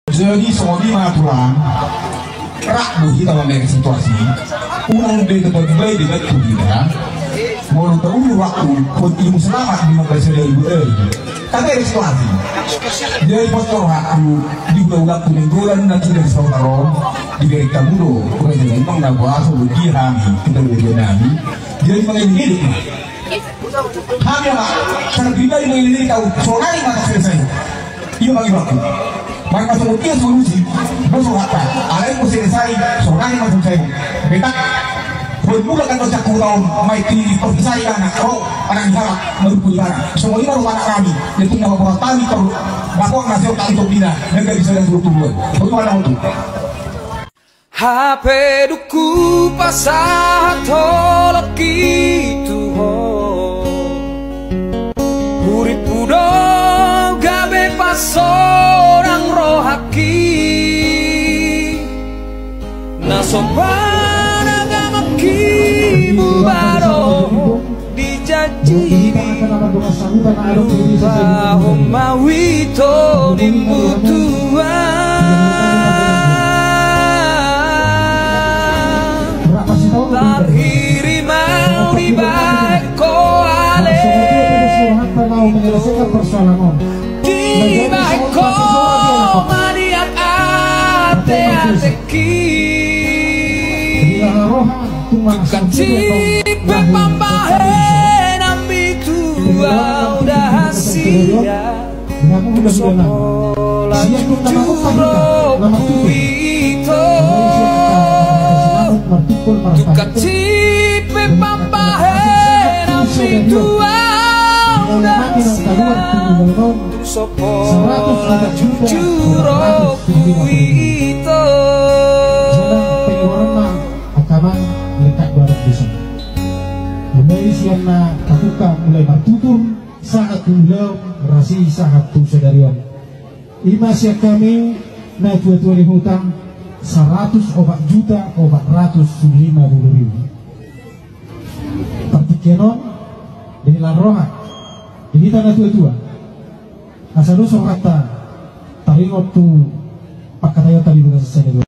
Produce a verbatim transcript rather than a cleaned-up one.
Jadi songon i ma tulang, rap do hita mamereng situasi. Unang be tabaen-baen debate tu hita. Molo tauli waktu, hot imu selamat di mangkali sadari buat ai. Tabereng situasi. Jadi pos tu rohakku, di ulaulangku Nainggolan na tuda di Sautaro, dibereng tamu do, raja na imang na boaso do dia hami, kita dua nami. Jadi mangelek-elek ma. Hami ma, secara pribadi mengiringi kau, sonari ma selesai. Ia bagi waktu. Maka songon dia solusi, bosok apa? Alai ko selesai, sonari ma selesai. Betak. Buat mula kan kau cakku tau, mai ti kau selesai kan, kau anak di halak, mendukung di mana? Semua ini rumah anak kami, dia punya bapak kami, kau bapak nasi otak itu bina, dan gak bisa ada suruh turun. Bagaimana untuk? Hape dung hupasahat holongki tu ho, hurippu do gabe pansonang rohangki. Na so panagamangki muba do. Dijanji diubahon ma huito nimmu tuan. Tarhiri ma dibahen ho ale. Dibahen ho ma di ate-ate. Tukang cipe pambahenanmi tu au da hasida. Tung so pola jujur do huito. Tukang cipe pambahenanmi tu au da hasida. Tung so pola jujur do huito. Jala pengeluaran ma angka amang lekat barat desa. Mulai sian na tabuka mulai martutur sahat tu ulaon, rasi sahat tu sadari on. Ima sian hami na tua-tua ni huta, saratus opat juta opat ratus lima pulu ribu. Partingkian on, dihilar roha di hita na tua-tua. Asa dos rohanta taringot tu pangkataion tadi bukan sesai.